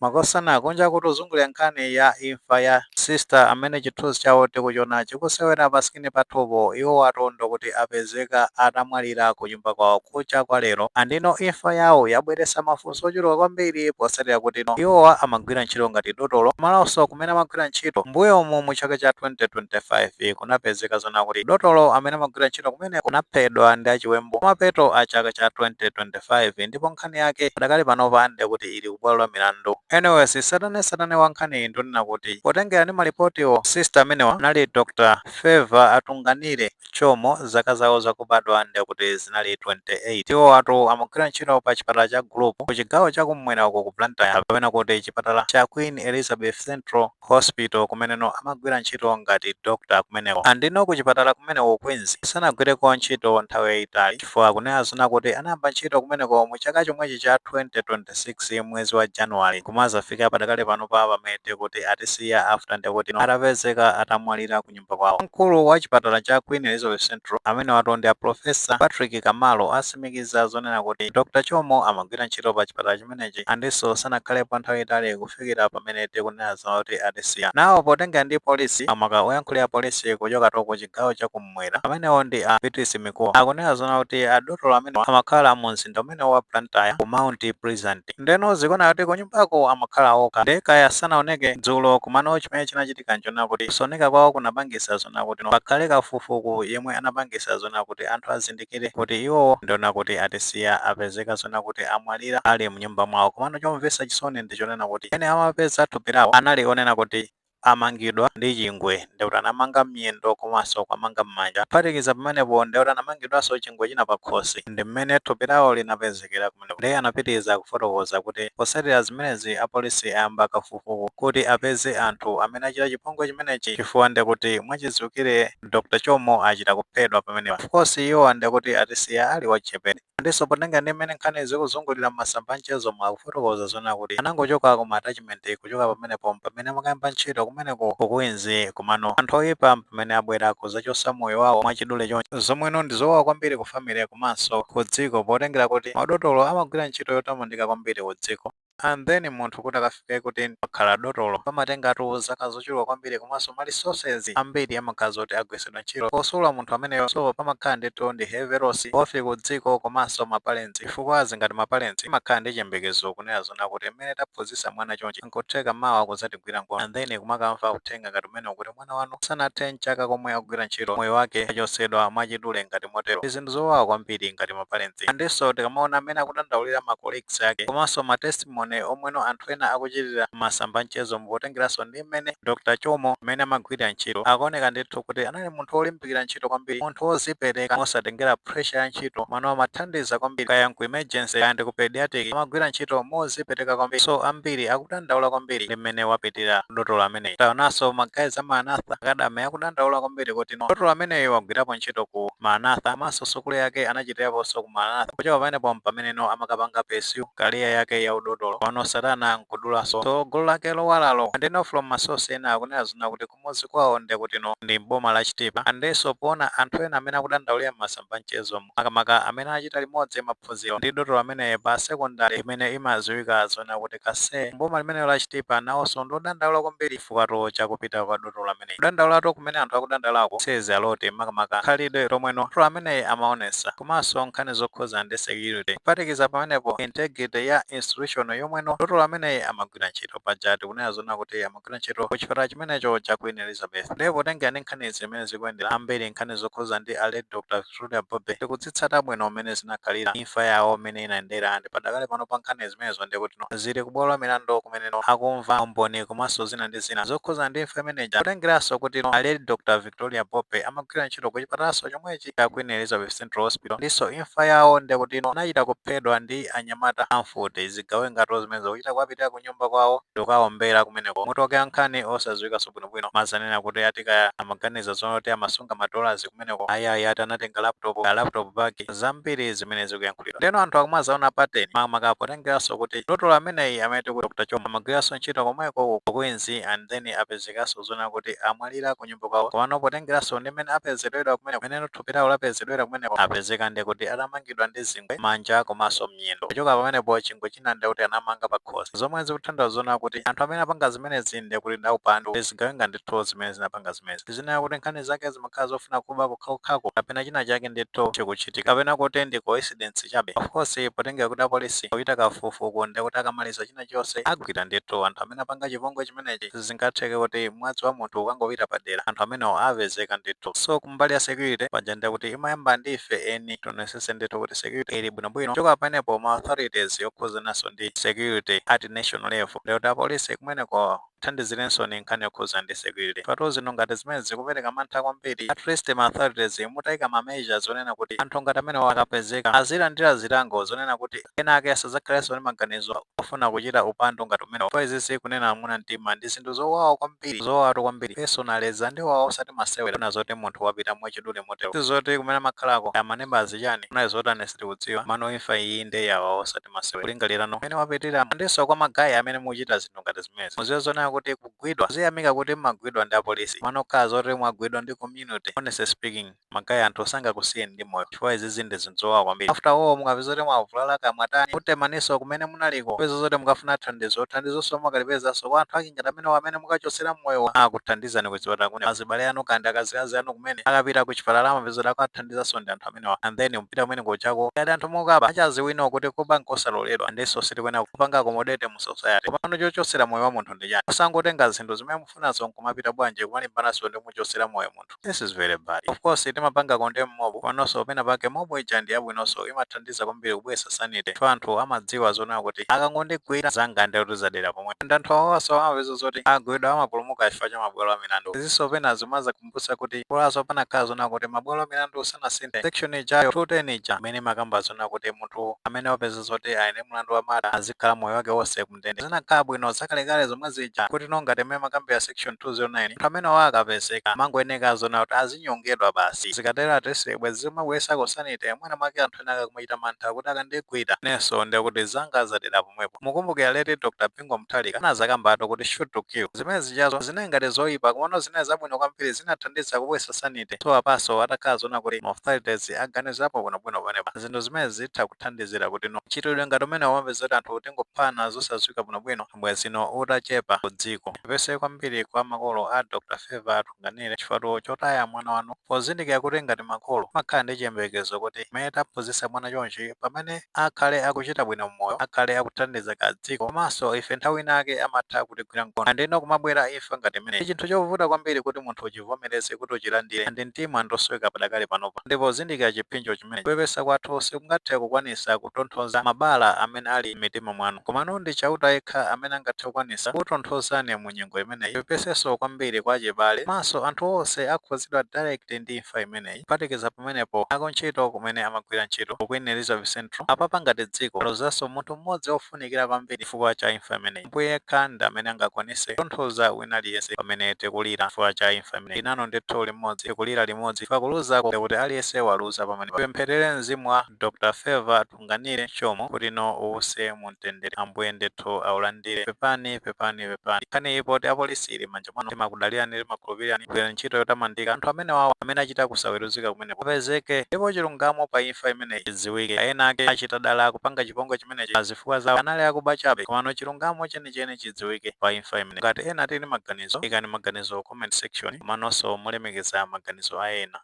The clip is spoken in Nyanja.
Makosana, kunja kuti uzungulira nkhani ya imfa ya sister amene chithunzi chawo tikuchiona chikusewera pa screen pathupo. Iwo atondo kuti apezeka atamwalira ku nyumba kwawo kucha kwa lero. Andino imfa yawo yabweretsa mafunso ochuluka kwambiri, posatira kuti no iwowa amagwira ntchito ngati dotolo malonso kumene amagwira ntchito. Mbuyomu mu chaka cha 2025 kunapezeka zona kuti dotolo amene amagwira ntchito kumene kunaphedwa ndi achiwembu mapeto a chaka cha 2025, ndipo nkhani yake padakali panopa ndekuti ili kubwalo la milandu. Anyways, satane satane wa nkhani ndionena kuti potengera ndi malipotiwo, sister amenewa anali Dr Favor Atunganire Chomo, zaka zawo zakubadwa ndekuti zinali 28. Iwo atu amagwira ntchito pa chipatala cha group ku chigawo chakumwera uko ku Blantyre, kapena kuti chipatala cha Queen Elizabeth Central Hospital, kumeneno amagwira ntchito ngati doctor kumeneko. Andino ku chipatala kumeneko Queens sanagwireko ntchito nthawi yayitali, chifukwa kunena zona kuti anayamba ntchito kumeneko mu chaka chomwechi cha 2026 mwezi wa January, kumazafika padakali pano pa pamene kuti atisiya after ndekuti atapezeka atamwalira ku nyumba kwawo. Mkulu wa chipatala cha Queen Elizabeth Central amene watu ndi a Professor Patrick Kamalo asimikiza zonena kuti Dr Chomo amagwira ntchito pa chipatala chimenechi, andinso sanakhalepo nthawi itali kufikira pamene tikunena zona kuti atisiya. Nawo potenga ndi polisi, amaka oyankhulira polisi kuchoka ku chigawo chakumwera amenewo ndi a Beatrice Mikuwa, akunena zona kuti adotolo amene amakhala mu mzinda umene wa Blantyre ku Mount Pleasant. Ndeno zikuona kuti kunyumbako amakhala okha, ndi kaya sanaoneke dzulo. Kumano chimene chinachitika nchona kuti kusaoneka kwawo kunapangisa zona kuti pakhale kafukufuku yemwe anapangisa zona kuti anthu azindikire kuti iwowo ndiona kuti atisiya, apezeka zona kuti amwalira ali mnyumba mwawo. Komano chomvetsa chisoni ndi chonena kuti ene amapeza thupi lawo anali onena kuti amangidwa ndi chingwe, ndikuti anamanga miyendo komanso kwamanga m'manja. Kuphatikiza pamenepo, ndikuti anamangidwanso chingwe china pa khosi, ndi mmene thupi lawo linapezekera kumeneko. Ndiye anapitiriza kufotokoza kuti potsatira zimenezi apolisi ayamba kafukufuku kuti apeze anthu amene achita chipongwe chimenechi, chifukwa ndikuti mwachidziwikire Dr Chomo achita kuphedwa pamenepa. Of course, iwo ndikuti atisiya ali wachichepere. Ndiso potenga ndi mmene nkhani zikuzungulira m'masamba mchezo, akufotokoza zona kuti anangochoka ku attachment, kuchoka pamenepo pamene amakayamba ntchito kumeneko ku Queens. Komano anthu oyipa pamene abwera kuzachosa moyo wawo mwachidule choncho, zomweno ndi zowawa kwambiri ku family komanso ku dziko, potengera kuti madotolo amagwira ntchito yotamandika kwambiri ku dziko. And then munthu kuti akafike kuti wakhala dotolo pamatengatu zaka zochuluka kwambiri, komanso ma resources ambiri amakhala zoti agwiritsidwa ntchito posula munthu ameneyo. So pamakhala ndithu ndi heavy loss both ku dziko komanso ma parents, chifukwa zingati ma parents imakhala ndi chiyembekezo kunena zona kuti mmene taphunzitsa mwana chonchi nkutheka mawa kudzatigwira mkono, and then kumakamva uthenga ngati umene kuti mwana wanu sanathe mchaka komwe akugwira ntchito, moyo wake achosedwa mwachidule ngati motero. Ndi zinthu zowawa kwambiri ngati ma parents. Andinso tikamaona amene akudandaulira ma colleagues ake komanso ma testimony omweno anthu ena akuchitira masamba mchezo, potengeranso ndi mmene Dr Chomo mmene amagwirira ntchito, akuoneka ndithu kuti anali munthu wolimbikira ntchito kwambiri, munthu wozipereka mosatengera pressure ya ntchito. Mano amathandiza kwambiri, kaya ku emergency kaya ndi ku pediatric, amagwira ntchito mozipereka kwambiri. So ambiri akudandaula kwambiri ndi mmene wapitira dotolo ameneyi. Taonanso ma guys a Maranatha Academy akudandaula kwambiri kuti no, dotolo ameneyi wagwirapo ntchito ku Maranatha, komanso sukulu yake anachitiraponso ku Maranatha. Kuchoka pamenepo pameneno amakapanga pursue career yake ya udotolo, pano satana nkudulanso so gulu lake lowalalo. Andino from ma source ena akunena zona kuti kumudzi kwawo ndekuti no ndi boma la Chitipa. Andenso poona anthu ena amene akudandaulira m'masamba mchezo, makamaka amene achita limodzi maphunziro ndi dotolo ameneyi pa secondary imene imadziwika zona kuti Kase boma limenelo la Chitipa, nawonso ndodandaula kwambiri chifukwa chakupita kwa dotolo ameneyi. Kudandaulatu kumene anthu akudandaulako says a lot, makamaka khalidwe lomweno dotolo ameneyi amaonesa, komanso nkhani zokhuza ndi security, kuphatikiza pamenepo integrity ya institution yomweno dotolo ameneyi amagwira ntchito. Paja tikunena zona kuti amagwira ntchito ku chipatala chimenecho cha Queen Elizabeth. Ndipo potengera ndi nkhani zimene zikuyendera ambiri, nkhani zokhuza ndi a late Dr Victoria Bobe, tikudzitsata bwino mmene zinakhalira imfa yawo mmene inayendera. Ndi padakale pano pa nkhani zimenezo ndikuti no zili kubwalo la milandu kumeneno akumva umboni komanso zina ndi zina zokhuza ndi imfa imeneja, kutengeranso kuti no a late Dr Victoria Bobe amagwira ntchito ku chipatalaso chomwechi cha Queen Elizabeth Central Hospital. Ndiso imfa yawo ndikuti no anachita kuphedwa ndi anyamata amfuti, zigawengato zimenezo, kuchita kuwapitira ku nyumba kwawo ndikukawombera kumeneko. Mutu wake nkhani osadziwikanso bwinobwino, mazanena kuti atikaya amaganiza zonoti amasunga ma dollars kumeneko, ayayi, ati anatenga laptop ka laptop bag, zambiri zimene zikuyankhulidwa. Ndeno anthu akumazaona pattern, makamaka potengeranso kuti dotolo ameneyi amene tikuti Dr Chomo amagwiranso ntchito komweko ku Queens, and then apezekanso zona kuti amwalira ku nyumba kwawo. Komano potengeranso ndi mmene apezedwera kumeneko, mmene thupi lawo lapezedwera kumeneko, apezeka ndi kuti atamangidwa ndi zingwe manja komanso miyendo. Kuchoka pamenepo chingwe china ndi kuti anamanga Kudzamanga pa khosi, zomwe zikutanthauza zona kuti anthu amene apanga zimenezi ndi kuti ndaupandu, zigawenga ndithu zimene zinapanga zimenezi. Zinena kuti nkhani zake zimakhala zofuna kuba kukhakukhako kapena china chake ndithu chikuchitika, kapena kuti ndi coincidence chabe. Of course, potengera kuti apolisi akuchita kafukufuku, ndi kuti akamaliza china chonse agwira ndithu anthu amene apanga chipongwe chimenechi. Zingatheke kuti mwazi wa munthu ukangopita padera, anthu amenewo apezeka ndithu. So kumbali ya security paja, ndi kuti imayamba ndi ife eni, tionesese ndithu kuti security ili bwinobwino. Choka pamenepo, ma authorities yokhuzananso ndi security at national level, ndikuti apolisi kumeneko thandizirenso ni nkhani yokhuza ndi security. Patu zinthu ngati zimene zikupereka mantha kwambiri. At least ma authorities mutayika ma measures zonena kuti anthu ngati amenewo akapezeka azilandira zilango, zonena kuti ena ake asadzakhalenso ndi maganizo ofuna kuchita upandu ngati umenewo. Po izizi, kunena muna mtima, ndi zinthu zowawa kwambiri, zowawatu kwambiri. Personally, zandiwawa osati masewera kuna zoti munthu wapita mwachidule motero. Sizoti kumene amakhalako amaneba chani, kuna zotani sitikudziwa. Mano imfa iyi ndi yawawa osati masewera, kulingalirano amene wapitira. Ndiso kwa ma guy amene mukuchita zinthu ngati zimenezi, muziwe zonena kuti kugwidwa, ziyamika kuti mmagwidwa ndi apolisi, manokhala zoti mwagwidwa ndi community, honestly speaking, ma guy, anthu sangakusiyeni ndi moyo, chifukwa izizi ndi zinthu zowawa kwambiri. After all, mukapeza kuti mwavulala kamwatani, kutemaniso kumene munaliko, peza zoti mukafuna thandizo, thandizonso mukalipezanso kwa anthu ake ngati amene mukachosera moyo. Akuthandizani kuchipatala kumene azibale anu kandi akazi anu kumene akapita kuchipatala, amapeza kuti akathandizanso ndi anthu amenewa. And then mupita kumene kuchako ngati anthu mukaba achaziwino kuti kuba nkosaloledwa, ndiso sitikwena kupanga accommodate mu society. Komano chochosera moyo wa munthu ndi chani? Usangotenga zinthu zimene mufunazo nkumapita bwanji, kumalimbanaso ndi muchosera moyo munthu? This is very bad. Of course, timapanga condemn mob, panonso pena pake mob ija ndi yabwinonso, imathandiza kwambiri kubweretsa sanity, chifukwa anthu amadziwa zonena kuti akangondigwira zanga ndi kuti zadera pomwe. Ndi anthu awawaso amapeza zoti agwidwa, amapulumuka chifukwa cha mabwalo a milandu. Izinso pena zimazakumbutsa kuti kulaso panakhala zonena kuti mabwalo a milandu sanasinthe section ijayo 210 ija, imene imakamba zonena kuti munthu amene wapeza zoti ali ndi mlandu wa murder azikhala moyo wake wonse kumndende. Zinakhala bwino zakalekale zomwe zija, kuti no ngati mmene makambira section 209, anthu amene akapezeka mangoyeneka zona kuti azinyongedwa basi. Zikatero atesebwe zimabweresako sanity. Mwina mwake anthu ena akakumachita mantha kuti akandigwira nenso ndikuti zanga zadera pomwepo. Mukumbukira late Dr Bingu Mutharika anazakambatu kuti shoot to kill. Zimene zijazo zinali ngati zoyipa, komano zinali zabwino kwambiri, zinathandiza kubweretsa sanity. So apaso atakhala zona kuti ma authorities aganizapo bwinobwino pamenepa, zinthu zimene zitha kuthandizira kuti no chitidwe ngati umene wamapeza kuti anthu tingophana zosadziwika bwinobwino, bwezino utachepa ku dziko. Pese kwambiri kwa makolo a Dr Favor Atunganire chifukwa chotaya mwana wanu, pozindikira kuti ngati makolo makhala ndi chiyembekezo kuti mmene taphunzitsa mwana chonchi, pamene akhale akuchita bwino mmoyo, akhale akuthandiza ka dziko, komanso ife nthawi inake amatha kutigwira mkono, andino kumabwera imfa ngati imene ndi chinthu chovuta kwambiri kuti munthu uchivomereze, kuti uchilandire, ndi mtima ndosweka padakali panopa. Ndipo zindikira chipsinjo chimene kupepesa kwathu sikungathe kukwanisa kutonthoza mabala amene ali m'mitima mwanu, komano ndi Chauta yekha amene angathe kukwanisa kutonthozani mu nyengo imeneyi. Pepesenso kwambiri kwa achibale komanso anthu onse akhuzidwa direct ndi imfa imeneyi, kuphatikiza pamenepo akuntchito kumene amagwira ntchito ku Queen Elizabeth Central. Apapa ngati dziko alozanso munthu mmodzi wofunikira kwambiri chifukwa cha imfa imeneyi. Mbuye yekha ndi amene angakwanise kutonthoza wina aliyense pamene tikulira chifukwa cha imfa imeneyi. Inano ndithu limodzi, tikulira limodzi chifukwa kuluzako kuti aliyense waluza pamene. Tipempherere mzimu wa Dr Favor Atunganire Chomo kuti no uwuse mumtendere, Ambuye ndithu aulandire. Pepani, pepani, pepani. Nkhani ipo ti apolisi ili manja mwanu, timakudalirani, timakhulupirani, kugwira ntchito yotamandika. Anthu amene wawa amene achita kusaweruzika kumeneko apezeke, ndipo chilungamo pa imfa imeneyi chidziwike. Ena ake achita dala kupanga chipongwe chimenechi, azifukwa zawo anali akuba chabe, komano chilungamo chenicheni chidziwike pa imfa imeneyi. Ngati ena tili maganizo, ikani maganizo comment section, komanonso mulemekeza maganizo a ena.